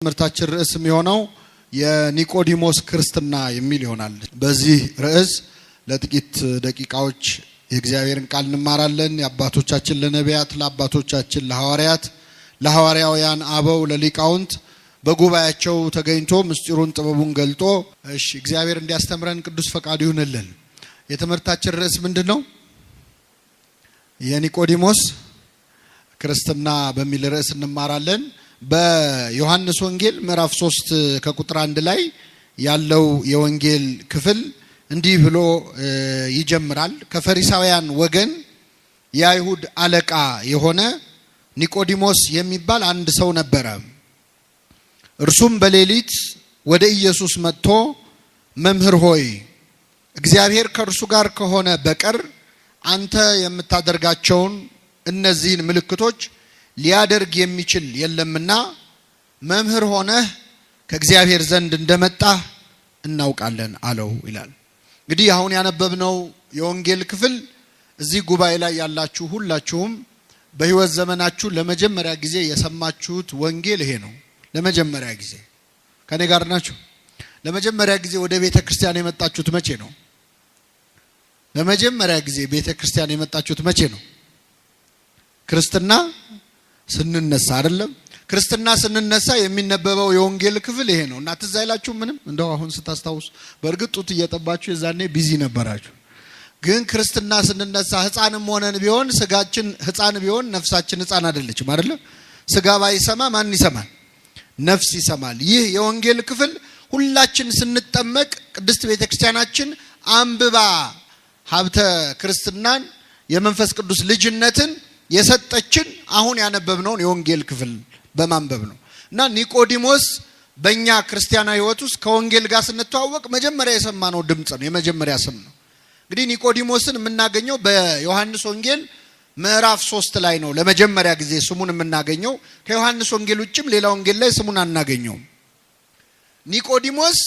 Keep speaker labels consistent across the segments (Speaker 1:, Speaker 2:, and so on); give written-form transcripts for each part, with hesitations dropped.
Speaker 1: ትምህርታችን ርዕስ የሚሆነው የኒቆዲሞስ ክርስትና የሚል ይሆናል። በዚህ ርዕስ ለጥቂት ደቂቃዎች የእግዚአብሔርን ቃል እንማራለን። የአባቶቻችን ለነቢያት፣ ለአባቶቻችን ለሐዋርያት፣ ለሐዋርያውያን አበው፣ ለሊቃውንት በጉባኤያቸው ተገኝቶ ምስጢሩን ጥበቡን ገልጦ እሺ እግዚአብሔር እንዲያስተምረን ቅዱስ ፈቃዱ ይሁንልን። የትምህርታችን ርዕስ ምንድነው? የኒቆዲሞስ ክርስትና በሚል ርዕስ እንማራለን። በዮሐንስ ወንጌል ምዕራፍ 3 ከቁጥር 1 ላይ ያለው የወንጌል ክፍል እንዲህ ብሎ ይጀምራል። ከፈሪሳውያን ወገን የአይሁድ አለቃ የሆነ ኒቆዲሞስ የሚባል አንድ ሰው ነበረ። እርሱም በሌሊት ወደ ኢየሱስ መጥቶ መምህር ሆይ እግዚአብሔር ከእርሱ ጋር ከሆነ በቀር አንተ የምታደርጋቸውን እነዚህን ምልክቶች ሊያደርግ የሚችል የለምና መምህር ሆነህ ከእግዚአብሔር ዘንድ እንደመጣህ እናውቃለን አለው ይላል። እንግዲህ አሁን ያነበብነው የወንጌል ክፍል እዚህ ጉባኤ ላይ ያላችሁ ሁላችሁም በህይወት ዘመናችሁ ለመጀመሪያ ጊዜ የሰማችሁት ወንጌል ይሄ ነው። ለመጀመሪያ ጊዜ ከኔ ጋር ናችሁ? ለመጀመሪያ ጊዜ ወደ ቤተክርስቲያን የመጣችሁት መቼ ነው? ለመጀመሪያ ጊዜ ቤተክርስቲያን የመጣችሁት መቼ ነው? ክርስትና ስንነሳ አይደለም? ክርስትና ስንነሳ የሚነበበው የወንጌል ክፍል ይሄ ነው። እና ትዝ አይላችሁ ምንም? እንደው አሁን ስታስታውሱ በእርግጥ ጡት እየጠባችሁ የዛኔ busy ነበራችሁ። ግን ክርስትና ስንነሳ ህፃንም ሆነን ቢሆን ስጋችን ህፃን ቢሆን ነፍሳችን ህፃን አይደለችም አይደለም? ስጋ ባይሰማ ማን ይሰማል? ነፍስ ይሰማል። ይህ የወንጌል ክፍል ሁላችን ስንጠመቅ ቅድስት ቤተክርስቲያናችን አንብባ ሀብተ ክርስትናን የመንፈስ ቅዱስ ልጅነትን የሰጠችን አሁን ያነበብነውን የወንጌል ክፍል በማንበብ ነው። እና ኒቆዲሞስ በእኛ ክርስቲያናዊ ህይወት ውስጥ ከወንጌል ጋር ስንተዋወቅ መጀመሪያ የሰማነው ድምጽ ነው፣ የመጀመሪያ ስም ነው። እንግዲህ ኒቆዲሞስን የምናገኘው በዮሐንስ ወንጌል ምዕራፍ 3 ላይ ነው ለመጀመሪያ ጊዜ ስሙን የምናገኘው። ከዮሐንስ ወንጌል ውጭም ሌላ ወንጌል ላይ ስሙን አናገኘውም። ኒቆዲሞስ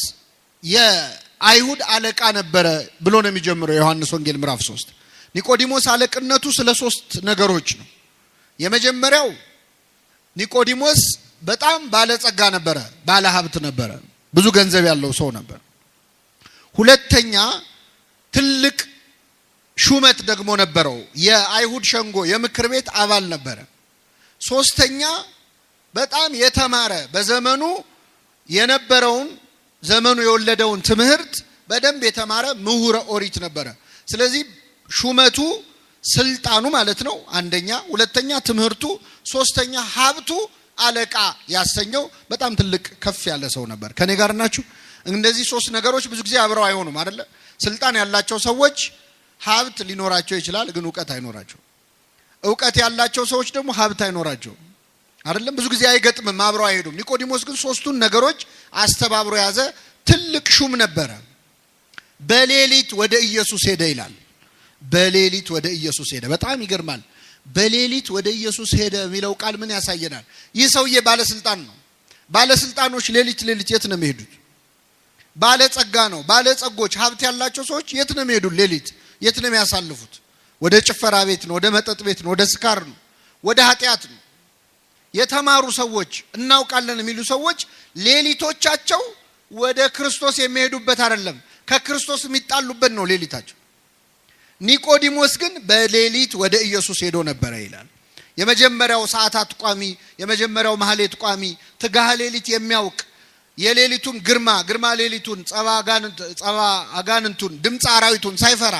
Speaker 1: የአይሁድ አለቃ ነበረ ብሎ ነው የሚጀምረው ዮሐንስ ወንጌል ምዕራፍ 3። ኒቆዲሞስ አለቅነቱ ስለ ሶስት ነገሮች ነው። የመጀመሪያው ኒቆዲሞስ በጣም ባለጸጋ ነበረ፣ ባለሀብት ነበረ፣ ብዙ ገንዘብ ያለው ሰው ነበር። ሁለተኛ ትልቅ ሹመት ደግሞ ነበረው፣ የአይሁድ ሸንጎ የምክር ቤት አባል ነበረ። ሶስተኛ በጣም የተማረ በዘመኑ የነበረውን ዘመኑ የወለደውን ትምህርት በደንብ የተማረ ምሁረ ኦሪት ነበረ። ስለዚህ ሹመቱ ስልጣኑ ማለት ነው አንደኛ፣ ሁለተኛ ትምህርቱ፣ ሶስተኛ ሀብቱ አለቃ ያሰኘው በጣም ትልቅ ከፍ ያለ ሰው ነበር። ከኔ ጋር ናችሁ? እነዚህ ሶስት ነገሮች ብዙ ጊዜ አብረው አይሆኑም አይደለ? ስልጣን ያላቸው ሰዎች ሀብት ሊኖራቸው ይችላል፣ ግን ዕውቀት አይኖራቸው። ዕውቀት ያላቸው ሰዎች ደግሞ ሀብት አይኖራቸው አይደለም? ብዙ ጊዜ አይገጥምም፣ አብረው አይሄዱም። ኒቆዲሞስ ግን ሶስቱን ነገሮች አስተባብሮ የያዘ ትልቅ ሹም ነበረ። በሌሊት ወደ ኢየሱስ ሄደ ይላል። በሌሊት ወደ ኢየሱስ ሄደ። በጣም ይገርማል። በሌሊት ወደ ኢየሱስ ሄደ የሚለው ቃል ምን ያሳየናል? ይህ ሰውዬ ባለስልጣን ነው። ባለስልጣኖች ሌሊት ሌሊት የት ነው የሚሄዱት? ባለጸጋ ነው። ባለጸጎች ሀብት ያላቸው ሰዎች የት ነው የሚሄዱት? ሌሊት የት ነው የሚያሳልፉት? ወደ ጭፈራ ቤት ነው፣ ወደ መጠጥ ቤት ነው፣ ወደ ስካር ነው፣ ወደ ኃጢአት ነው። የተማሩ ሰዎች እናውቃለን የሚሉ ሰዎች ሌሊቶቻቸው ወደ ክርስቶስ የሚሄዱበት አይደለም፣ ከክርስቶስ የሚጣሉበት ነው ሌሊታቸው። ኒቆዲሞስ ግን በሌሊት ወደ ኢየሱስ ሄዶ ነበር ይላል። የመጀመሪያው ሰዓታት ቋሚ፣ የመጀመሪያው ማህሌት ቋሚ፣ ትጋህ ሌሊት የሚያውቅ የሌሊቱን ግርማ ግርማ ሌሊቱን ጸባ አጋንንቱን ድምጽ አራዊቱን ሳይፈራ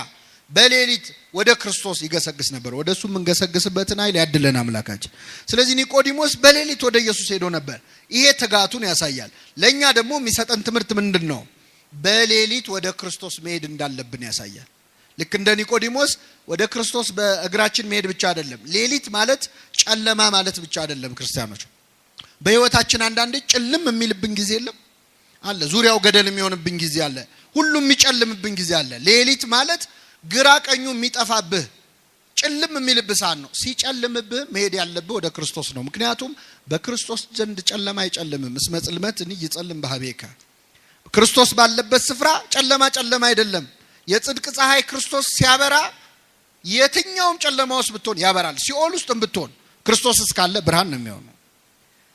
Speaker 1: በሌሊት ወደ ክርስቶስ ይገሰግስ ነበር። ወደ እሱ የምንገሰግስበትን ኃይል ያድለን አምላካችን። ስለዚህ ኒቆዲሞስ በሌሊት ወደ ኢየሱስ ሄዶ ነበር። ይሄ ትጋቱን ያሳያል። ለኛ ደግሞ የሚሰጠን ትምህርት ምንድነው? በሌሊት ወደ ክርስቶስ መሄድ እንዳለብን ያሳያል። ልክ እንደ ኒቆዲሞስ ወደ ክርስቶስ በእግራችን መሄድ ብቻ አይደለም። ሌሊት ማለት ጨለማ ማለት ብቻ አይደለም። ክርስቲያኖች በህይወታችን አንዳንዴ ጭልም የሚልብን ጊዜ የለም አለ። ዙሪያው ገደል የሚሆንብን ጊዜ አለ። ሁሉም የሚጨልምብን ጊዜ አለ። ሌሊት ማለት ግራ ቀኙ የሚጠፋብህ ጭልም የሚልብህ ሰዓት ነው። ሲጨልምብህ መሄድ ያለብህ ወደ ክርስቶስ ነው። ምክንያቱም በክርስቶስ ዘንድ ጨለማ አይጨልምም። እስመ ጽልመት እኒ ይጸልም በሀቤከ። ክርስቶስ ባለበት ስፍራ ጨለማ ጨለማ አይደለም። የጽድቅ ፀሐይ ክርስቶስ ሲያበራ የትኛውም ጨለማ ውስጥ ብትሆን ያበራል። ሲኦል ውስጥም ብትሆን ክርስቶስ እስካለ ብርሃን ነው የሚሆነው።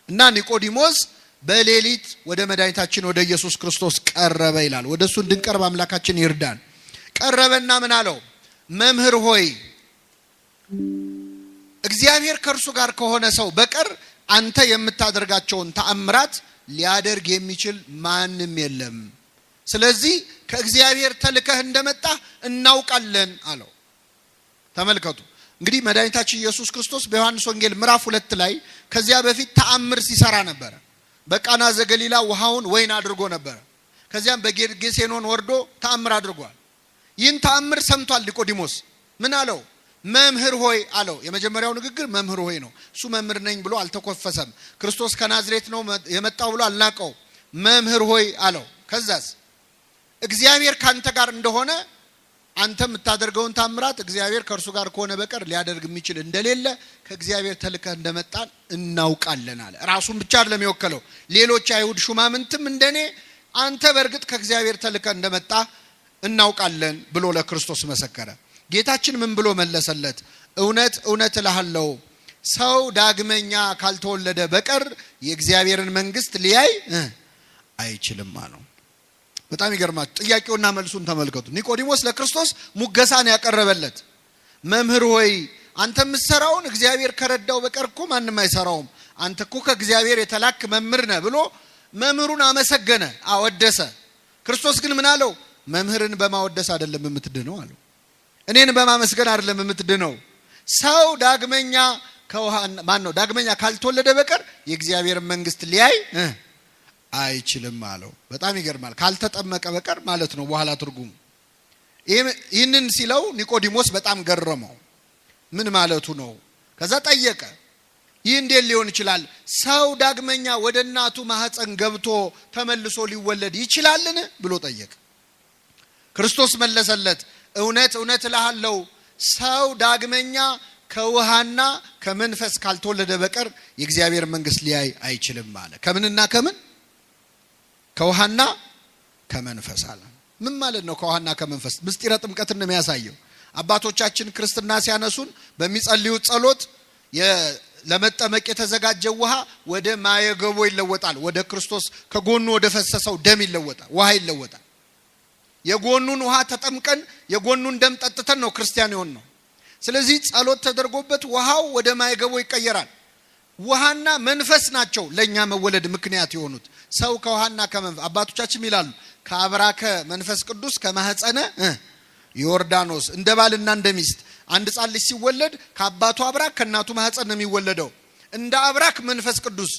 Speaker 1: እና ኒቆዲሞስ በሌሊት ወደ መድኃኒታችን ወደ ኢየሱስ ክርስቶስ ቀረበ ይላል። ወደ እሱ እንድንቀርብ አምላካችን ይርዳን። ቀረበና ምን አለው? መምህር ሆይ እግዚአብሔር ከእርሱ ጋር ከሆነ ሰው በቀር አንተ የምታደርጋቸውን ተአምራት ሊያደርግ የሚችል ማንም የለም። ስለዚህ ከእግዚአብሔር ተልከህ እንደመጣ እናውቃለን አለው። ተመልከቱ እንግዲህ መድኃኒታችን ኢየሱስ ክርስቶስ በዮሐንስ ወንጌል ምዕራፍ 2 ላይ ከዚያ በፊት ተአምር ሲሰራ ነበር። በቃና ዘገሊላ ውሃውን ወይን አድርጎ ነበር። ከዚያም በጌርጌሴኖን ወርዶ ተአምር አድርጓል። ይህን ተአምር ሰምቷል ኒቆዲሞስ። ምን አለው? መምህር ሆይ አለው። የመጀመሪያው ንግግር መምህር ሆይ ነው። እሱ መምህር ነኝ ብሎ አልተኮፈሰም። ክርስቶስ ከናዝሬት ነው የመጣው ብሎ አልናቀው። መምህር ሆይ አለው። ከዛስ እግዚአብሔር ካንተ ጋር እንደሆነ አንተ የምታደርገውን ታምራት እግዚአብሔር ከእርሱ ጋር ከሆነ በቀር ሊያደርግ የሚችል እንደሌለ ከእግዚአብሔር ተልከህ እንደመጣን እናውቃለን አለ። ራሱን ብቻ አይደለም የወከለው፣ ሌሎች አይሁድ ሹማምንትም እንደኔ አንተ በእርግጥ ከእግዚአብሔር ተልከህ እንደመጣ እናውቃለን ብሎ ለክርስቶስ መሰከረ። ጌታችን ምን ብሎ መለሰለት? እውነት እውነት እልሃለሁ ሰው ዳግመኛ ካልተወለደ በቀር የእግዚአብሔርን መንግስት ሊያይ አይችልም አለው። በጣም ይገርማል። ጥያቄውና መልሱን ተመልከቱ። ኒቆዲሞስ ለክርስቶስ ሙገሳን ያቀረበለት መምህር ሆይ አንተ የምትሰራውን እግዚአብሔር ከረዳው በቀር እኮ ማንም አይሰራውም፣ አንተ እኮ ከእግዚአብሔር የተላክ መምህር ነህ ብሎ መምህሩን አመሰገነ፣ አወደሰ። ክርስቶስ ግን ምን አለው? መምህርን በማወደስ አይደለም የምትድነው አለው። እኔን በማመስገን አይደለም የምትድነው። ሰው ዳግመኛ ከውሃ ማን ነው ዳግመኛ ካልተወለደ በቀር የእግዚአብሔር መንግስት ሊያይ አይችልም አለው። በጣም ይገርማል። ካልተጠመቀ በቀር ማለት ነው በኋላ ትርጉሙ። ይህንን ሲለው ኒቆዲሞስ በጣም ገረመው። ምን ማለቱ ነው? ከዛ ጠየቀ። ይህ እንዴት ሊሆን ይችላል? ሰው ዳግመኛ ወደ እናቱ ማህፀን ገብቶ ተመልሶ ሊወለድ ይችላልን ብሎ ጠየቀ። ክርስቶስ መለሰለት፣ እውነት እውነት እልሃለሁ ሰው ዳግመኛ ከውሃና ከመንፈስ ካልተወለደ በቀር የእግዚአብሔር መንግስት ሊያይ አይችልም አለ። ከምንና ከምን? ከውሃና ከመንፈስ አለ። ምን ማለት ነው ከውሃና ከመንፈስ? ምስጢረ ጥምቀትን ነው የሚያሳየው። አባቶቻችን ክርስትና ሲያነሱን በሚጸልዩት ጸሎት ለመጠመቅ የተዘጋጀው ውሃ ወደ ማየገቦ ይለወጣል። ወደ ክርስቶስ ከጎኑ ወደ ፈሰሰው ደም ይለወጣል፣ ውሃ ይለወጣል። የጎኑን ውሃ ተጠምቀን የጎኑን ደም ጠጥተን ነው ክርስቲያን የሆነው። ስለዚህ ጸሎት ተደርጎበት ውሃው ወደ ማየገቦ ይቀየራል። ውሃና መንፈስ ናቸው ለኛ መወለድ ምክንያት የሆኑት። ሰው ከውሃና ከመንፈስ አባቶቻችን ይላሉ ከአብራከ መንፈስ ቅዱስ ከማህፀነ ዮርዳኖስ። እንደ ባልና እንደ ሚስት አንድ ሕፃን ልጅ ሲወለድ ከአባቱ አብራክ ከእናቱ ማህፀን ነው የሚወለደው። እንደ አብራክ መንፈስ ቅዱስ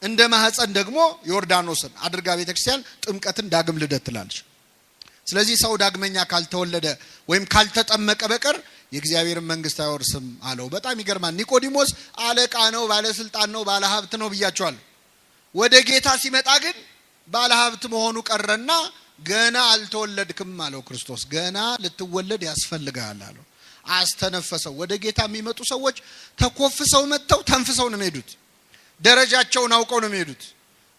Speaker 1: እንደ ማህፀን ደግሞ ዮርዳኖስን አድርጋ ቤተክርስቲያን ጥምቀትን ዳግም ልደት ትላለች። ስለዚህ ሰው ዳግመኛ ካልተወለደ ወይም ካልተጠመቀ በቀር የእግዚአብሔርን መንግስት አይወርስም አለው። በጣም ይገርማል። ኒቆዲሞስ አለቃ ነው፣ ባለስልጣን ነው፣ ባለሀብት ነው ብያቸዋለሁ። ወደ ጌታ ሲመጣ ግን ባለሀብት መሆኑ ቀረና ገና አልተወለድክም አለው ክርስቶስ። ገና ልትወለድ ያስፈልጋል አለው። አስተነፈሰው። ወደ ጌታ የሚመጡ ሰዎች ተኮፍሰው መጥተው ተንፍሰው ነው የሚሄዱት። ደረጃቸውን አውቀው ነው የሚሄዱት።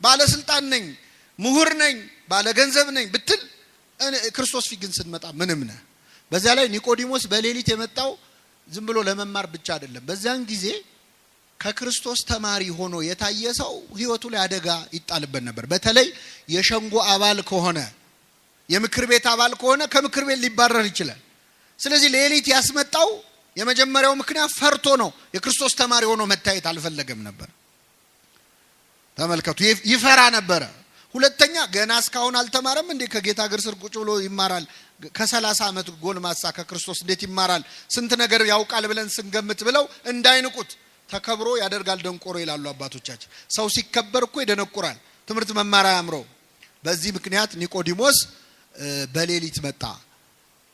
Speaker 1: ባለስልጣን ነኝ፣ ምሁር ነኝ፣ ባለገንዘብ ነኝ ብትል ክርስቶስ ፊት ግን ስትመጣ ምንም ነህ። በዚያ ላይ ኒቆዲሞስ በሌሊት የመጣው ዝም ብሎ ለመማር ብቻ አይደለም። በዚያን ጊዜ ከክርስቶስ ተማሪ ሆኖ የታየ ሰው ህይወቱ ላይ አደጋ ይጣልበት ነበር። በተለይ የሸንጎ አባል ከሆነ፣ የምክር ቤት አባል ከሆነ ከምክር ቤት ሊባረር ይችላል። ስለዚህ ሌሊት ያስመጣው የመጀመሪያው ምክንያት ፈርቶ ነው። የክርስቶስ ተማሪ ሆኖ መታየት አልፈለገም ነበር። ተመልከቱ፣ ይፈራ ነበረ። ሁለተኛ ገና እስካሁን አልተማረም እንዴ? ከጌታ እግር ስር ቁጭ ብሎ ይማራል። ከ30 ዓመት ጎልማሳ ከክርስቶስ እንዴት ይማራል? ስንት ነገር ያውቃል ብለን ስንገምት ብለው እንዳይንቁት ተከብሮ ያደርጋል ደንቆሮ ይላሉ አባቶቻችን። ሰው ሲከበር እኮ ይደነቁራል፣ ትምህርት መማር አያምረው። በዚህ ምክንያት ኒቆዲሞስ በሌሊት መጣ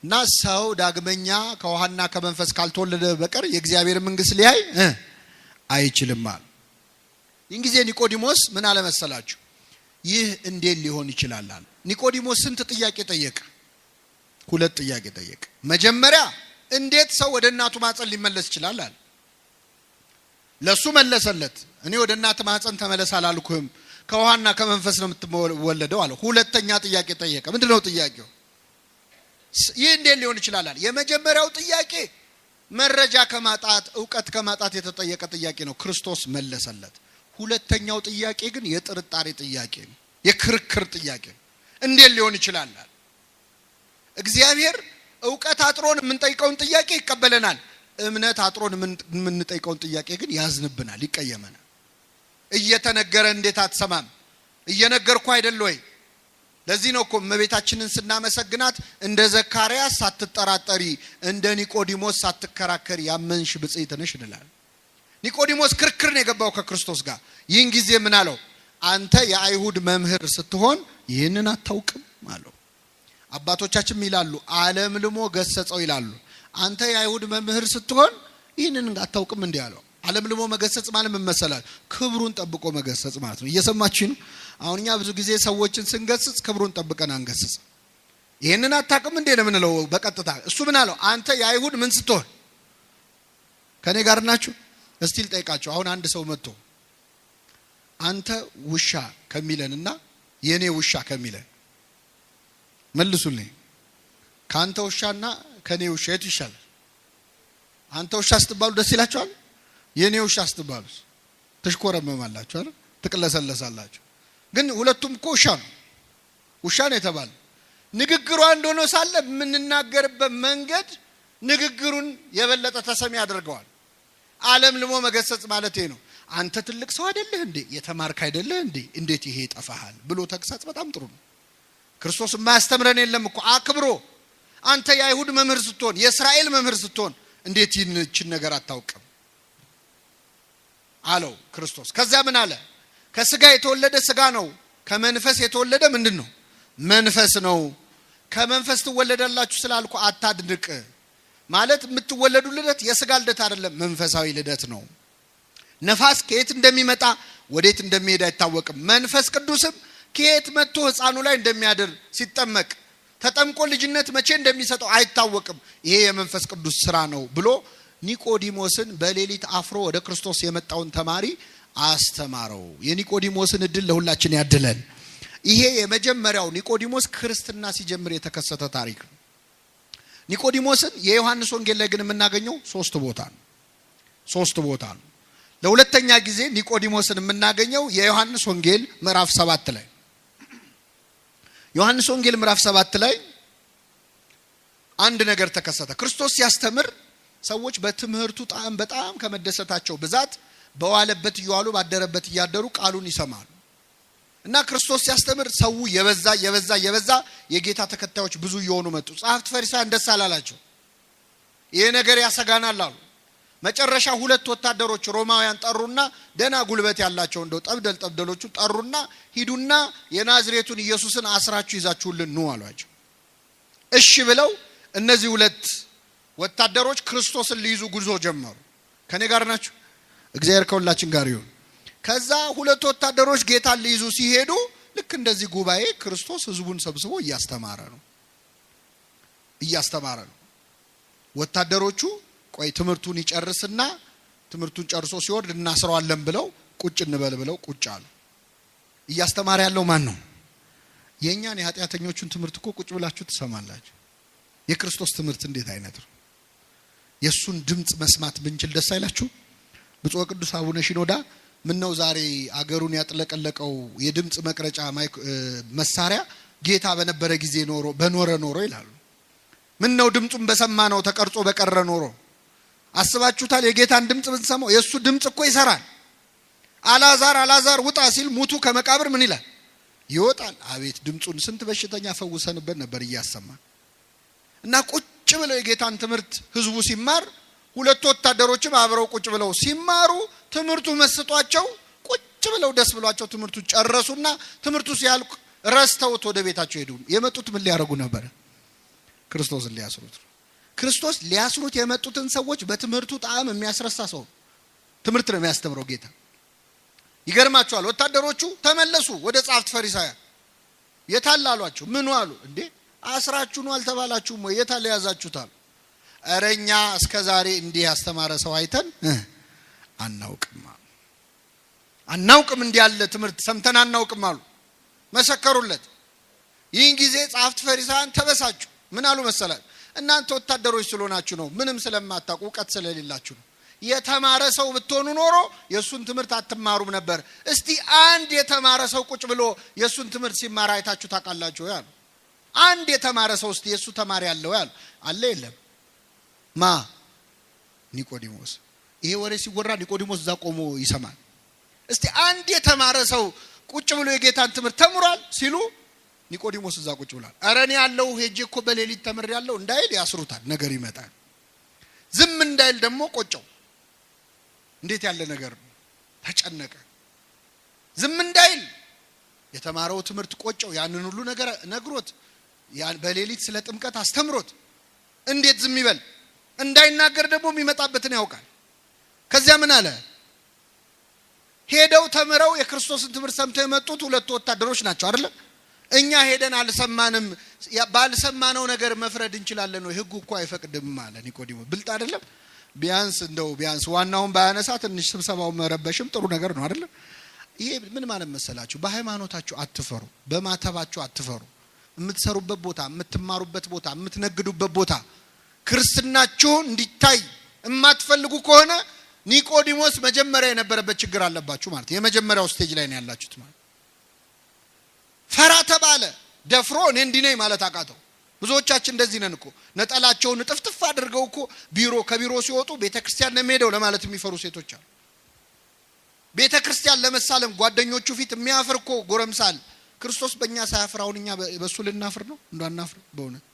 Speaker 1: እና ሰው ዳግመኛ ከውሃና ከመንፈስ ካልተወለደ በቀር የእግዚአብሔር መንግስት ሊያይ አይችልም አለ። ይህን ጊዜ ኒቆዲሞስ ምን አለ መሰላችሁ? ይህ እንዴት ሊሆን ይችላል አለ። ኒቆዲሞስ ስንት ጥያቄ ጠየቀ? ሁለት ጥያቄ ጠየቀ። መጀመሪያ እንዴት ሰው ወደ እናቱ ማህፀን ሊመለስ ይችላል አለ። ለሱ መለሰለት፣ እኔ ወደ እናት ማህፀን ተመለስ አላልኩህም፣ ከውሃና ከመንፈስ ነው የምትወለደው አለ። ሁለተኛ ጥያቄ ጠየቀ። ምንድነው ጥያቄው? ይህ እንዴት ሊሆን ይችላል አለ። የመጀመሪያው ጥያቄ መረጃ ከማጣት እውቀት ከማጣት የተጠየቀ ጥያቄ ነው። ክርስቶስ መለሰለት። ሁለተኛው ጥያቄ ግን የጥርጣሬ ጥያቄ ነው፣ የክርክር ጥያቄ ነው። እንዴት ሊሆን ይችላል? እግዚአብሔር እውቀት አጥሮን የምንጠይቀውን ጥያቄ ይቀበለናል። እምነት አጥሮን የምንጠይቀውን ጥያቄ ግን ያዝንብናል፣ ይቀየመናል። እየተነገረ እንዴት አትሰማም? እየነገርኩ አይደል ወይ? ለዚህ ነው እኮ እመቤታችንን ስናመሰግናት እንደ ዘካርያስ ሳትጠራጠሪ እንደ ኒቆዲሞስ ሳትከራከሪ ያመንሽ ብጽዕት ነሽ እንላለን። ኒቆዲሞስ ክርክር ነው የገባው ከክርስቶስ ጋር። ይህን ጊዜ ምን አለው? አንተ የአይሁድ መምህር ስትሆን ይህንን አታውቅም አለው። አባቶቻችን ይላሉ አለምልሞ ገሰጸው ይላሉ። አንተ የአይሁድ መምህር ስትሆን ይህንን አታውቅም እንዲህ አለው። አለምልሞ መገሰጽ ማለት ምን መሰላል? ክብሩን ጠብቆ መገሰጽ ማለት ነው። እየሰማችሁ ነው? አሁን እኛ ብዙ ጊዜ ሰዎችን ስንገስጽ ክብሩን ጠብቀን አንገስጽ። ይህንን አታውቅም እንዴ ነው የምንለው በቀጥታ። እሱ ምን አለው? አንተ የአይሁድ ምን ስትሆን። ከኔ ጋር ናችሁ? እስቲ ልጠይቃችሁ። አሁን አንድ ሰው መጥቶ አንተ ውሻ ከሚለንና የኔ ውሻ ከሚለን መልሱልኝ። ካንተ ውሻና ከኔ ውሻ የቱ ይሻላል? አንተ ውሻ ስትባሉ ደስ ይላችኋል? የኔ ውሻ ስትባሉ ትሽኮረመማላችሁ አይደል? ትቅለሰለሳላችሁ። ግን ሁለቱም እኮ ውሻ ነው፣ ውሻ ነው የተባለ። ንግግሩ አንድ ሆኖ ሳለ የምንናገርበት መንገድ ንግግሩን የበለጠ ተሰሚ ያደርገዋል። ዓለም ልሞ መገሰጽ ማለት ይሄ ነው። አንተ ትልቅ ሰው አይደለህ እንዴ? የተማርክ አይደለህ እንዴ? እንዴት ይሄ ይጠፋሃል ብሎ ተግሳጽ በጣም ጥሩ ነው። ክርስቶስ የማያስተምረን የለም እኮ አክብሮ። አንተ የአይሁድ መምህር ስትሆን፣ የእስራኤል መምህር ስትሆን እንዴት ይህችን ነገር አታውቅም አለው ክርስቶስ። ከዚያ ምን አለ? ከስጋ የተወለደ ስጋ ነው፣ ከመንፈስ የተወለደ ምንድን ነው? መንፈስ ነው። ከመንፈስ ትወለዳላችሁ ስላልኩ አታድንቅ። ማለት የምትወለዱ ልደት የስጋ ልደት አይደለም፣ መንፈሳዊ ልደት ነው። ነፋስ ከየት እንደሚመጣ ወዴት እንደሚሄድ አይታወቅም። መንፈስ ቅዱስም ከየት መጥቶ ሕፃኑ ላይ እንደሚያድር ሲጠመቅ ተጠምቆ ልጅነት መቼ እንደሚሰጠው አይታወቅም። ይሄ የመንፈስ ቅዱስ ስራ ነው ብሎ ኒቆዲሞስን በሌሊት አፍሮ ወደ ክርስቶስ የመጣውን ተማሪ አስተማረው። የኒቆዲሞስን እድል ለሁላችን ያድለን። ይሄ የመጀመሪያው ኒቆዲሞስ ክርስትና ሲጀምር የተከሰተ ታሪክ ነው። ኒቆዲሞስን የዮሐንስ ወንጌል ላይ ግን የምናገኘው ሶስት ቦታ ነው። ሶስት ቦታ ነው። ለሁለተኛ ጊዜ ኒቆዲሞስን የምናገኘው የዮሐንስ ወንጌል ምዕራፍ 7 ላይ። ዮሐንስ ወንጌል ምዕራፍ 7 ላይ አንድ ነገር ተከሰተ። ክርስቶስ ሲያስተምር ሰዎች በትምህርቱ ጣዕም በጣም ከመደሰታቸው ብዛት በዋለበት እየዋሉ ባደረበት እያደሩ ቃሉን ይሰማሉ። እና ክርስቶስ ሲያስተምር ሰው የበዛ የበዛ የበዛ የጌታ ተከታዮች ብዙ እየሆኑ መጡ። ጸሐፍት ፈሪሳውያን ደስ አላላቸው። ይሄ ነገር ያሰጋናል አሉ። መጨረሻ ሁለት ወታደሮች ሮማውያን ጠሩና ደና ጉልበት ያላቸው እንደው ጠብደል ጠብደሎቹ ጠሩና ሂዱና የናዝሬቱን ኢየሱስን አስራችሁ ይዛችሁልን ኑ አሏቸው። እሺ ብለው እነዚህ ሁለት ወታደሮች ክርስቶስን ሊይዙ ጉዞ ጀመሩ። ከኔ ጋር ናችሁ? እግዚአብሔር ከሁላችን ጋር ይሁን። ከዛ ሁለት ወታደሮች ጌታን ሊይዙ ሲሄዱ ልክ እንደዚህ ጉባኤ ክርስቶስ ህዝቡን ሰብስቦ እያስተማረ ነው። ወታደሮቹ ቆይ ትምህርቱን ይጨርስና ትምህርቱን ጨርሶ ሲወርድ እናስረዋለን ብለው ቁጭ እንበል ብለው ቁጭ አሉ። እያስተማረ ያለው ማን ነው? የኛን የኃጢአተኞቹን ትምህርት እኮ ቁጭ ብላችሁ ትሰማላችሁ። የክርስቶስ ትምህርት እንዴት አይነት ነው? የሱን ድምጽ መስማት ብንችል ደስ አይላችሁ? ብፁዕ ቅዱስ አቡነ ሺኖዳ ምነው ዛሬ አገሩን ያጥለቀለቀው የድምጽ መቅረጫ መሳሪያ ጌታ በነበረ ጊዜ ኖሮ በኖረ ኖሮ ይላሉ። ምነው ድምጹን በሰማነው ተቀርጾ በቀረ ኖሮ። አስባችሁታል? የጌታን ድምጽ ብንሰማው የሱ ድምጽ እኮ ይሰራል። አላዛር አላዛር ውጣ ሲል ሙቱ ከመቃብር ምን ይላል? ይወጣል። አቤት ድምጹን ስንት በሽተኛ ፈውሰንበት ነበር እያሰማ። እና ቁጭ ብለው የጌታን ትምህርት ህዝቡ ሲማር ሁለት ወታደሮችም አብረው ቁጭ ብለው ሲማሩ ትምህርቱ መስጧቸው ቁጭ ብለው ደስ ብሏቸው ትምህርቱ ጨረሱና ትምህርቱ ሲያልቅ ረስተውት ወደ ቤታቸው ሄዱ። የመጡት ምን ሊያረጉ ነበር? ክርስቶስን ሊያስሩት። ክርስቶስ ሊያስሩት የመጡትን ሰዎች በትምህርቱ ጣዕም የሚያስረሳ ሰው ትምህርት ነው የሚያስተምረው ጌታ። ይገርማቸዋል። ወታደሮቹ ተመለሱ ወደ ጸሐፍት ፈሪሳውያን። የታል አሏቸው። ምኑ አሉ? እንዴ አስራችሁ ነው አልተባላችሁም ወይ? የታል ያዛችሁት አሉ። እረኛ እስከዛሬ እንዲህ ያስተማረ ሰው አይተን አናውቅም አሉ። አናውቅም እንዲህ ያለ ትምህርት ሰምተን አናውቅም አሉ። መሰከሩለት። ይህን ጊዜ ጸሐፍት ፈሪሳውያን ተበሳጩ። ምን አሉ መሰላችሁ? እናንተ ወታደሮች ስለሆናችሁ ነው፣ ምንም ስለማታውቁ እውቀት ስለሌላችሁ ነው። የተማረ ሰው ብትሆኑ ኖሮ የሱን ትምህርት አትማሩም ነበር። እስቲ አንድ የተማረ ሰው ቁጭ ብሎ የሱን ትምህርት ሲማር አይታችሁ ታውቃላችሁ ወይ አሉ። አንድ የተማረ ሰው እስቲ የሱ ተማሪ ያለው ያሉ አለ የለም? ማ ኒቆዲሞስ። ይሄ ወሬ ሲወራ ኒቆዲሞስ እዛ ቆሞ ይሰማል። እስቲ አንድ የተማረ ሰው ቁጭ ብሎ የጌታን ትምህርት ተምሯል ሲሉ ኒቆዲሞስ እዛ ቁጭ ብሏል። ኧረ እኔ ያለው ሄጄ እኮ በሌሊት ተምሬያለሁ እንዳይል ያስሩታል። ነገር ይመጣል። ዝም እንዳይል ደግሞ ቆጨው። እንዴት ያለ ነገር ነው! ተጨነቀ። ዝም እንዳይል የተማረው ትምህርት ቆጨው። ያንን ሁሉ ነገር ነግሮት በሌሊት ስለ ጥምቀት አስተምሮት እንዴት ዝም ይበል? እንዳይናገር ደግሞ የሚመጣበትን ያውቃል። ከዚያ ምን አለ? ሄደው ተምረው የክርስቶስን ትምህርት ሰምተው የመጡት ሁለቱ ወታደሮች ናቸው አይደለ? እኛ ሄደን አልሰማንም፣ ባልሰማነው ነገር መፍረድ እንችላለን ወይ? ህጉ እኮ አይፈቅድም አለ ኒቆዲሞስ። ብልጥ አይደለም? ቢያንስ እንደው ቢያንስ ዋናውን ባያነሳ ትንሽ ስብሰባው መረበሽም ጥሩ ነገር ነው አይደለም? ይሄ ምን ማለት መሰላችሁ? በሃይማኖታችሁ አትፈሩ፣ በማተባችሁ አትፈሩ። የምትሰሩበት ቦታ፣ የምትማሩበት ቦታ፣ የምትነግዱበት ቦታ ክርስትናችሁ እንዲታይ የማትፈልጉ ከሆነ ኒቆዲሞስ መጀመሪያ የነበረበት ችግር አለባችሁ ማለት የመጀመሪያው stage ላይ ነው ያላችሁት ማለት። ፈራ ተባለ፣ ደፍሮ እኔ እንዲህ ነኝ ማለት አቃተው። ብዙዎቻችን እንደዚህ ነን እኮ። ነጠላቸውን ጥፍጥፍ አድርገው እኮ ቢሮ ከቢሮ ሲወጡ ቤተክርስቲያን ነው የሚሄደው ለማለት የሚፈሩ ሴቶች አሉ። ቤተክርስቲያን ለመሳለም ጓደኞቹ ፊት የሚያፍር እኮ ጎረምሳል። ክርስቶስ በእኛ ሳያፍር አሁን እኛ በሱ ልናፍር ነው? እንዳናፍር በእውነት።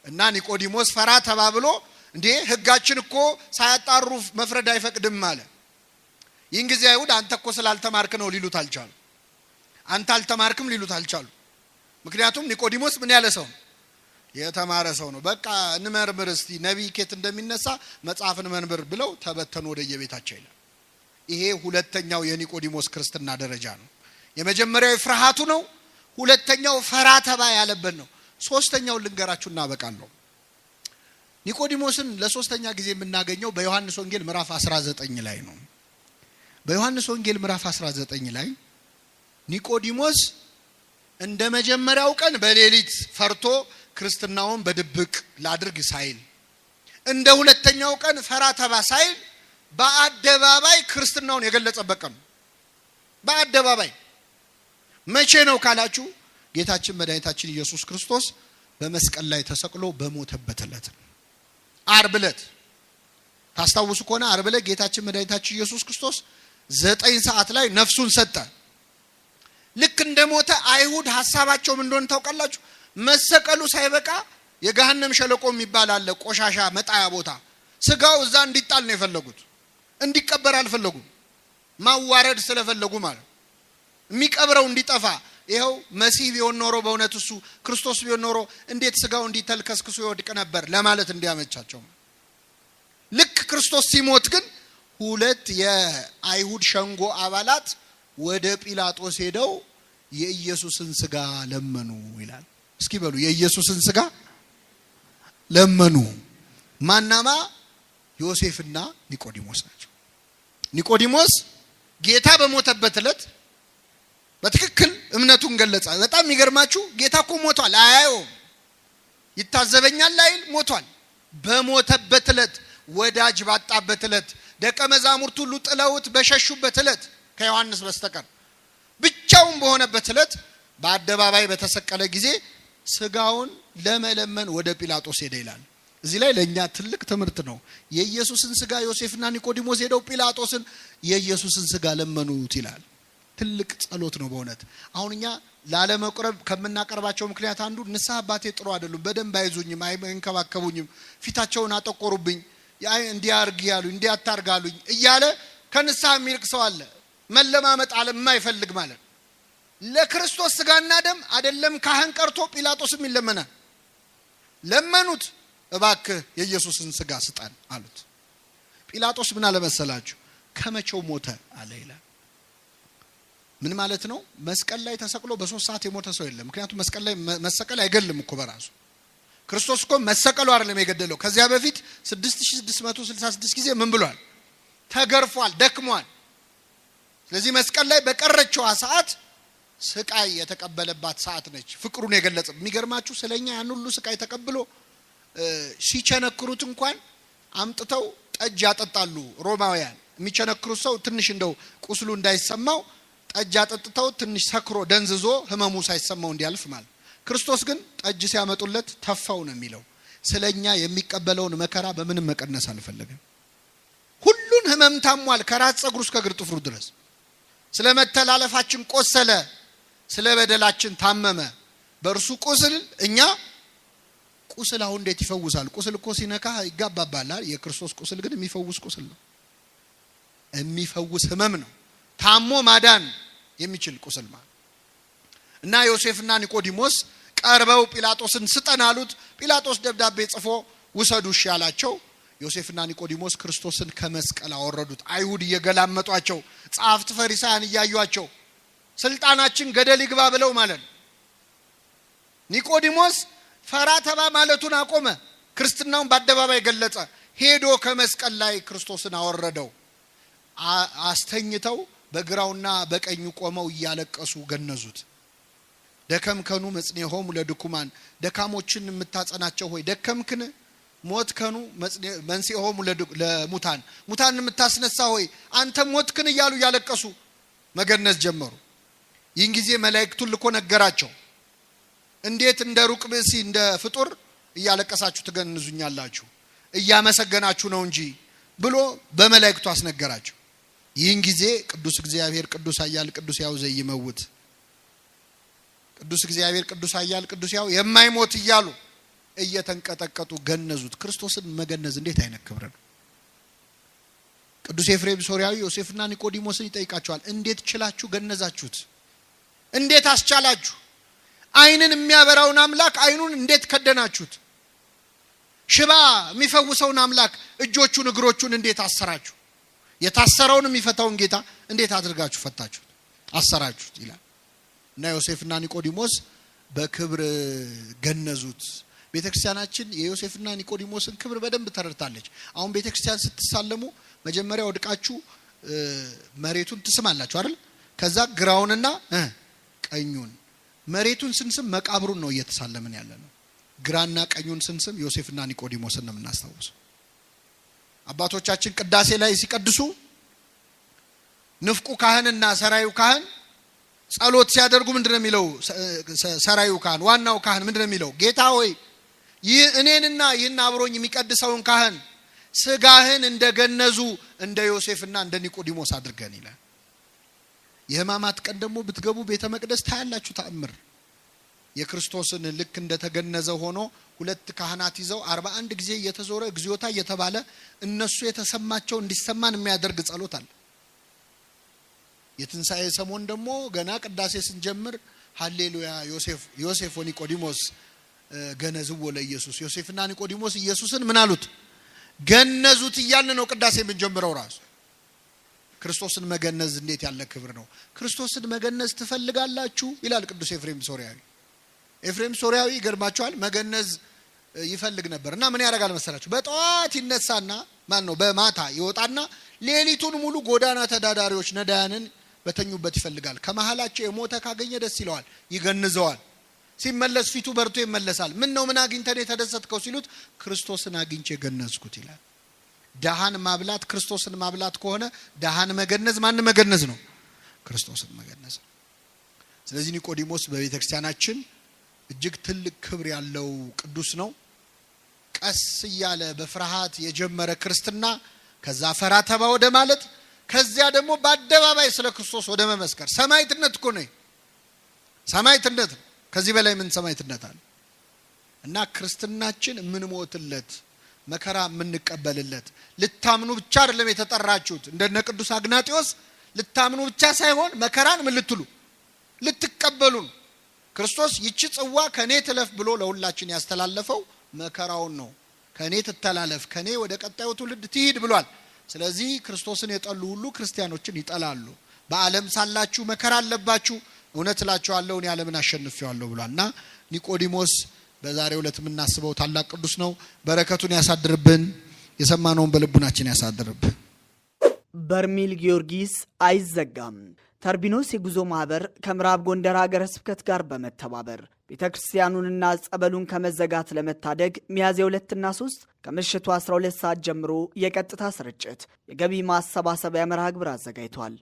Speaker 1: እና ኒቆዲሞስ ፈራ ተባብሎ እንዴ ህጋችን እኮ ሳያጣሩ መፍረድ አይፈቅድም አለ። ይህን ጊዜ አይሁድ አንተ እኮ ስላልተማርክ ነው ሊሉት አልቻሉ። አንተ አልተማርክም ሊሉት አልቻሉ። ምክንያቱም ኒቆዲሞስ ምን ያለ ሰው ነው? የተማረ ሰው ነው። በቃ እንመርምር እስቲ ነቢይ ኬት እንደሚነሳ መጽሐፍን መንብር ብለው ተበተኑ ወደየቤታቸው ይላል። ይሄ ሁለተኛው የኒቆዲሞስ ክርስትና ደረጃ ነው። የመጀመሪያው ፍርሃቱ ነው። ሁለተኛው ፈራ ተባ ያለበት ነው። ሶስተኛው ልንገራችሁ እናበቃለሁ። ኒቆዲሞስን ለሶስተኛ ጊዜ የምናገኘው በዮሐንስ ወንጌል ምዕራፍ 19 ላይ ነው። በዮሐንስ ወንጌል ምዕራፍ 19 ላይ ኒቆዲሞስ እንደ መጀመሪያው ቀን በሌሊት ፈርቶ ክርስትናውን በድብቅ ላድርግ ሳይል፣ እንደ ሁለተኛው ቀን ፈራ ተባ ሳይል በአደባባይ ክርስትናውን የገለጸበት ቀን። በአደባባይ መቼ ነው ካላችሁ ጌታችን መድኃኒታችን ኢየሱስ ክርስቶስ በመስቀል ላይ ተሰቅሎ በሞተበት ዕለት፣ ዓርብ ዕለት። ታስታውሱ ከሆነ ዓርብ ዕለት ጌታችን መድኃኒታችን ኢየሱስ ክርስቶስ 9 ሰዓት ላይ ነፍሱን ሰጠ። ልክ እንደሞተ አይሁድ ሐሳባቸው ምን እንደሆነ ታውቃላችሁ? መሰቀሉ ሳይበቃ የገሃነም ሸለቆ የሚባል አለ፣ ቆሻሻ መጣያ ቦታ። ስጋው እዛ እንዲጣል ነው የፈለጉት፣ እንዲቀበር አልፈለጉም። ማዋረድ ስለፈለጉ ማለት የሚቀብረው እንዲጠፋ። ይኸው መሲህ ቢሆን ኖሮ በእውነት እሱ ክርስቶስ ቢሆን ኖሮ እንዴት ስጋው እንዲተልከስክሶ ይወድቅ ነበር ለማለት እንዲያመቻቸው። ልክ ክርስቶስ ሲሞት ግን ሁለት የአይሁድ ሸንጎ አባላት ወደ ጲላጦስ ሄደው የኢየሱስን ስጋ ለመኑ ይላል። እስኪ በሉ የኢየሱስን ስጋ ለመኑ። ማናማ? ዮሴፍና ኒቆዲሞስ ናቸው። ኒቆዲሞስ ጌታ በሞተበት ዕለት በትክክል እምነቱን ገለጸ። በጣም የሚገርማችሁ ጌታ እኮ ሞቷል፣ አያየውም፣ ይታዘበኛል አይል፣ ሞቷል። በሞተበት ዕለት፣ ወዳጅ ባጣበት ዕለት፣ ደቀ መዛሙርት ሁሉ ጥለውት በሸሹበት ዕለት ከዮሐንስ በስተቀር ብቻውን በሆነበት ዕለት በአደባባይ በተሰቀለ ጊዜ ስጋውን ለመለመን ወደ ጲላጦስ ሄደ ይላል። እዚህ ላይ ለኛ ትልቅ ትምህርት ነው። የኢየሱስን ስጋ ዮሴፍና ኒቆዲሞስ ሄደው ጲላጦስን የኢየሱስን ስጋ ለመኑት ይላል። ትልቅ ጸሎት ነው በእውነት። አሁን እኛ ላለመቁረብ ከምናቀርባቸው ምክንያት አንዱ ንስሐ አባቴ ጥሩ አይደሉም፣ በደንብ አይዙኝም፣ አይንከባከቡኝም፣ ፊታቸውን አጠቆሩብኝ፣ እንዲያርግ ያሉኝ፣ እንዲያታርግ አሉኝ እያለ ከንስሐ የሚርቅ ሰው አለ። መለማመጥ አለ የማይፈልግ ማለት። ለክርስቶስ ስጋና ደም አይደለም ካህን ቀርቶ ጲላጦስም ይለመናል። ለመኑት፣ እባክህ የኢየሱስን ስጋ ስጠን አሉት። ጲላጦስ ምን አለ መሰላችሁ? ከመቼው ሞተ አለ ይላል። ምን ማለት ነው? መስቀል ላይ ተሰቅሎ በ3 ሰዓት የሞተ ሰው የለም። ምክንያቱም መስቀል ላይ መሰቀል አይገልም እኮ በራሱ። ክርስቶስ እኮ መሰቀሉ አይደለም የገደለው። ከዚያ በፊት 6666 ጊዜ ምን ብሏል? ተገርፏል፣ ደክሟል። ስለዚህ መስቀል ላይ በቀረችው ሰዓት ስቃይ የተቀበለባት ሰዓት ነች። ፍቅሩን የገለጸ። የሚገርማችሁ ስለኛ ያን ሁሉ ስቃይ ተቀብሎ ሲቸነክሩት እንኳን አምጥተው ጠጅ ያጠጣሉ ሮማውያን። የሚቸነክሩት ሰው ትንሽ እንደው ቁስሉ እንዳይሰማው ጠጅ አጠጥተው ትንሽ ሰክሮ ደንዝዞ ህመሙ ሳይሰማው እንዲያልፍ ማለት። ክርስቶስ ግን ጠጅ ሲያመጡለት ተፋው ነው የሚለው። ስለኛ የሚቀበለውን መከራ በምንም መቀነስ አልፈለገም። ሁሉን ህመም ታሟል፣ ከራስ ፀጉሩ እስከ እግር ጥፍሩ ድረስ። ስለ መተላለፋችን ቆሰለ፣ ስለ በደላችን ታመመ። በእርሱ ቁስል እኛ ቁስል አሁን እንዴት ይፈውሳል? ቁስል እኮ ሲነካ ይጋባባል። የክርስቶስ ቁስል ግን የሚፈውስ ቁስል ነው፣ የሚፈውስ ህመም ነው። ታሞ ማዳን የሚችል ቁስል ማለት እና ዮሴፍና ኒቆዲሞስ ቀርበው ጲላጦስን ስጠን አሉት። ጲላጦስ ደብዳቤ ጽፎ ውሰዱ እሺ አላቸው። ዮሴፍና ኒቆዲሞስ ክርስቶስን ከመስቀል አወረዱት። አይሁድ እየገላመጧቸው፣ ጸሐፍት ፈሪሳውያን እያዩአቸው ስልጣናችን ገደል ይግባ ብለው ማለት ነው። ኒቆዲሞስ ፈራ ተባ ማለቱን አቆመ። ክርስትናውን በአደባባይ ገለጸ። ሄዶ ከመስቀል ላይ ክርስቶስን አወረደው። አስተኝተው በግራውና በቀኙ ቆመው እያለቀሱ ገነዙት። ደከምከኑ መጽኔሆሙ ለድኩማን፣ ደካሞችን የምታጸናቸው ሆይ ደከምክን? ሞትከኑ መንስኤሆሙ ለሙታን፣ ሙታን የምታስነሳ ሆይ አንተ ሞትክን? እያሉ እያለቀሱ መገነዝ ጀመሩ። ይህን ጊዜ መላእክቱን ልኮ ነገራቸው። እንዴት እንደ ሩቅ ብእሲ እንደ ፍጡር እያለቀሳችሁ ትገንዙኛላችሁ? እያመሰገናችሁ ነው እንጂ ብሎ በመላእክቱ አስነገራቸው። ይህን ጊዜ ቅዱስ እግዚአብሔር ቅዱስ ኃያል ቅዱስ ሕያው ዘኢይመውት፣ ቅዱስ እግዚአብሔር ቅዱስ ኃያል ቅዱስ ሕያው የማይሞት እያሉ እየተንቀጠቀጡ ገነዙት። ክርስቶስን መገነዝ እንዴት አይነት ክብር ነው! ቅዱስ ኤፍሬም ሶርያዊ ዮሴፍና ኒቆዲሞስን ይጠይቃቸዋል። እንዴት ችላችሁ ገነዛችሁት? እንዴት አስቻላችሁ? ዓይንን የሚያበራውን አምላክ ዓይኑን እንዴት ከደናችሁት? ሽባ የሚፈውሰውን አምላክ እጆቹን እግሮቹን እንዴት አሰራችሁ? የታሰረውን የሚፈታውን ጌታ እንዴት አድርጋችሁ ፈታችሁት አሰራችሁት ይላል። እና ዮሴፍና ኒቆዲሞስ በክብር ገነዙት። ቤተክርስቲያናችን የዮሴፍና ኒቆዲሞስን ክብር በደንብ ተረድታለች። አሁን ቤተክርስቲያን ስትሳለሙ መጀመሪያ ወድቃችሁ መሬቱን ትስማላችሁ አይደል? ከዛ ግራውንና ቀኙን። መሬቱን ስንስም መቃብሩን ነው እየተሳለምን ያለ ነው። ግራና ቀኙን ስንስም ዮሴፍና ኒቆዲሞስን ነው የምናስታውሰው። አባቶቻችን ቅዳሴ ላይ ሲቀድሱ ንፍቁ ካህንና ሰራዩ ካህን ጸሎት ሲያደርጉ ምንድነው የሚለው? ሰራዩ ካህን ዋናው ካህን ምንድነው የሚለው? ጌታ ሆይ ይህ እኔንና ይህን አብሮኝ የሚቀድሰውን ካህን ስጋህን እንደገነዙ እንደ ዮሴፍና እንደ ኒቆዲሞስ አድርገን ይላል። የሕማማት ቀን ደግሞ ብትገቡ ቤተ መቅደስ ታያላችሁ ተአምር። የክርስቶስን ልክ እንደተገነዘ ሆኖ ሁለት ካህናት ይዘው 41 ጊዜ እየተዞረ እግዚኦታ እየተባለ እነሱ የተሰማቸው እንዲሰማን የሚያደርግ ጸሎት አለ። የትንሳኤ ሰሞን ደግሞ ገና ቅዳሴ ስንጀምር ሃሌሉያ ዮሴፍ ወኒቆዲሞስ ገነዝዎ ለኢየሱስ፣ ዮሴፍና ኒቆዲሞስ ኢየሱስን ምን አሉት? ገነዙት እያልን ነው ቅዳሴ የምንጀምረው ራሱ። ክርስቶስን መገነዝ እንዴት ያለ ክብር ነው! ክርስቶስን መገነዝ ትፈልጋላችሁ ይላል ቅዱስ ኤፍሬም ሶርያዊ። ኤፍሬም ሶርያዊ ይገርማችኋል፣ መገነዝ ይፈልግ ነበር። እና ምን ያደርጋል መሰላችሁ? በጠዋት ይነሳና ማን ነው በማታ ይወጣና ሌሊቱን ሙሉ ጎዳና ተዳዳሪዎች ነዳያንን በተኙበት ይፈልጋል። ከመሃላቸው የሞተ ካገኘ ደስ ይለዋል፣ ይገንዘዋል። ሲመለስ ፊቱ በርቶ ይመለሳል። ምን ነው ምን አግኝተህ ነው የተደሰትከው ሲሉት ክርስቶስን አግኝቼ ገነዝኩት ይላል። ደሃን ማብላት ክርስቶስን ማብላት ከሆነ ደሃን መገነዝ ማን መገነዝ ነው? ክርስቶስን መገነዝ። ስለዚህ ኒቆዲሞስ በቤተክርስቲያናችን እጅግ ትልቅ ክብር ያለው ቅዱስ ነው። ቀስ እያለ በፍርሃት የጀመረ ክርስትና ከዛ ፈራ ተባ ወደ ማለት፣ ከዚያ ደግሞ በአደባባይ ስለ ክርስቶስ ወደ መመስከር። ሰማዕትነት እኮ ነው፣ ሰማዕትነት ነው። ከዚህ በላይ ምን ሰማዕትነት አለ? እና ክርስትናችን የምንሞትለት መከራ የምንቀበልለት፣ ልታምኑ ብቻ አይደለም የተጠራችሁት። እንደነ ቅዱስ አግናጢዮስ ልታምኑ ብቻ ሳይሆን መከራን ምን ልትሉ ልትቀበሉ ነው። ክርስቶስ ይቺ ጽዋ ከኔ ትለፍ ብሎ ለሁላችን ያስተላለፈው መከራውን ነው። ከኔ ትተላለፍ፣ ከኔ ወደ ቀጣዩ ትውልድ ትሂድ ብሏል። ስለዚህ ክርስቶስን የጠሉ ሁሉ ክርስቲያኖችን ይጠላሉ። በዓለም ሳላችሁ መከራ አለባችሁ፣ እውነት እላችኋለሁ እኔ ዓለምን አሸንፌዋለሁ ብሏል። እና ኒቆዲሞስ በዛሬው ዕለት የምናስበው ታላቅ ቅዱስ ነው። በረከቱን ያሳድርብን፣ የሰማነውን በልቡናችን ያሳድርብን።
Speaker 2: በርሜል ጊዮርጊስ አይዘጋም። ተርቢኖስ የጉዞ ማህበር ከምዕራብ ጎንደር ሀገረ ስብከት ጋር በመተባበር ቤተ ክርስቲያኑንና ጸበሉን ከመዘጋት ለመታደግ ሚያዝያ 2ና 3 ከምሽቱ 12 ሰዓት ጀምሮ የቀጥታ ስርጭት የገቢ ማሰባሰቢያ መርሃ ግብር አዘጋጅቷል።